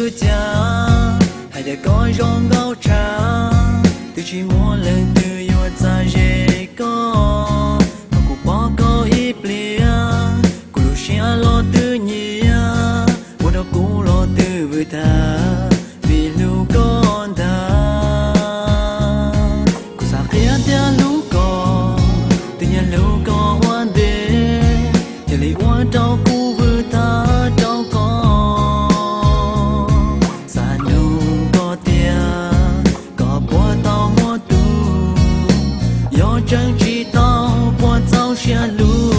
Twb cas hais tias koj zoo nkauj tshaj, twb tsis muaj leej twg yuav txav ze koj. Thaum kuv pom koj ib pliag, kuv lub siab los twb nyiam, ua rau kuv los twb vwm tag, vim hlub koj ntag. Kuv xav qhia tias hlub koj, twb nyiam hlub koj ua ntej, thiaj li ua rau kuv vwm tag rau koj. Xav nug koj tias koj puas tau muaj tus, yog tseem tsis tau puas txaus siab hlub.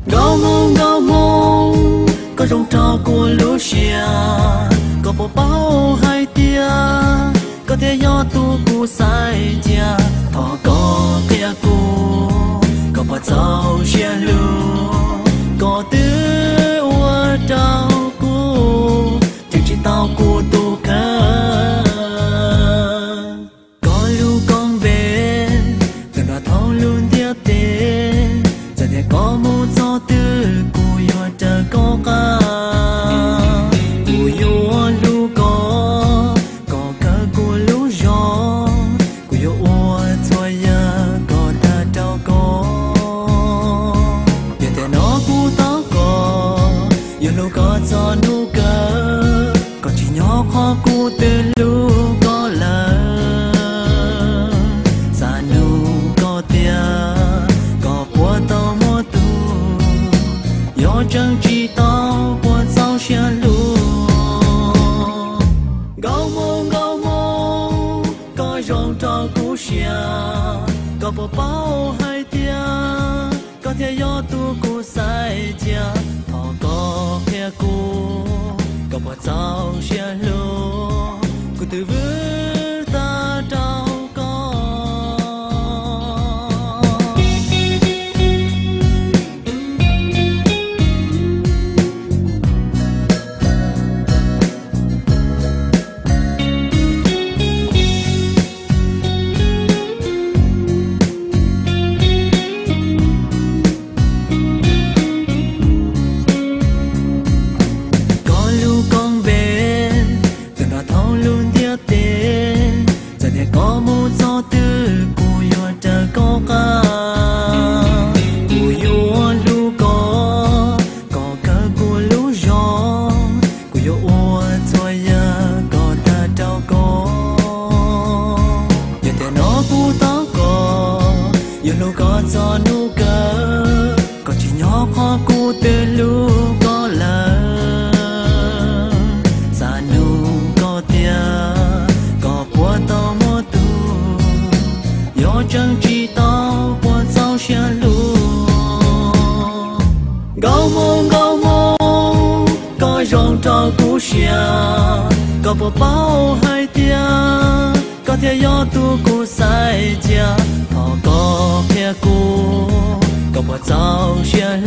Nkauj Hmoob, Nkauj Hmoob, koj zoo rau kuv lub siab, koj puas paub hais tias koj thiaj yog tus kuv xaiv cia. Thov koj qhia kuv, koj puas txaus siab hlub, koj twb ua rau kuv tseem tsis tau kuv tus kheej. Koj lub koob npe, tus nrog thaum lub ntiaj teb, txawm tias koj mus txog twg kuv yuav raws koj qab. Kuv yuav hlub koj, koj kawg kuv lub zog, kuv yuav ua txhua yam kom tag rau koj. Yog tias hnub no kuv tau koj, yuav hlub koj txog hnub kawg, koj tsis nyob qhov kuv twb hlub koj lawm. Xav nug koj tias koj puas tau muaj tus, yog tseem tsis tau puas txaus siab hlub. Nkauj Hmoob, Nkauj Hmoob, koj zoo rau kuv siab, koj puas paub hais tias koj thiaj yog tus kuv xaiv cia. Thov koj qhia kuv, koj puas txaus siab hlub, kuv twb vwm tag rau koj. Koj lub koob npe, tus nrog thaum lub ntiaj teb, txawm tias koj mus txog twg kuv yuav raws koj qab. Kuv yuav hlub koj, koj kawg kuv lub zog, kuv yuav ua txhua yam kom tag rau koj. Yog tias hnub no kuv tau koj, yuav hlub koj txog hnub kawg, koj tsis nyob qhov kuv twb hlub koj lawm. Xav nug koj tias koj puas tau muaj tus, yog tseem tsis tau puas txaus siab hlub. Nkauj Hmoob, Nkauj Hmoob, koj zoo rau kuv siab, koj puas paub hais tias koj thiaj yog tus kuv xaiv cia. Thov koj qhia kuv, koj puas txaus siab